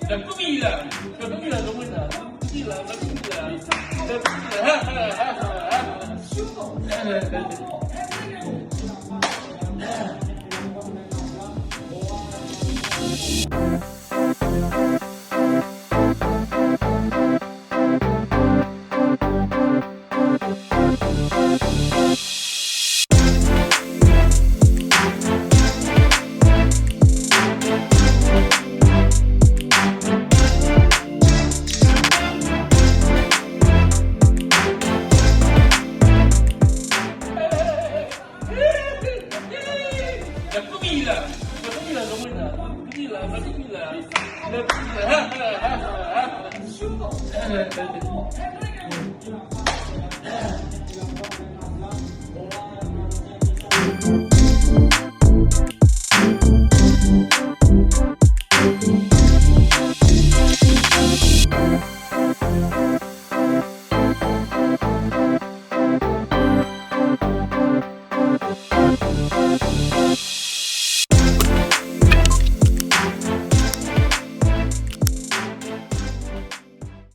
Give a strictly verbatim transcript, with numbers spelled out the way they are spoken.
Dah kubilang, dah kubilang kamu dah. Kubilang, dah kubilang. Dah kubilang. Ha, ha, ha, ha, ha. Dah kubilang, dah kubilang kamu dah. Kubilang, dah kubilang. Dah kubilang. Ha, ha, ha, ha, ha.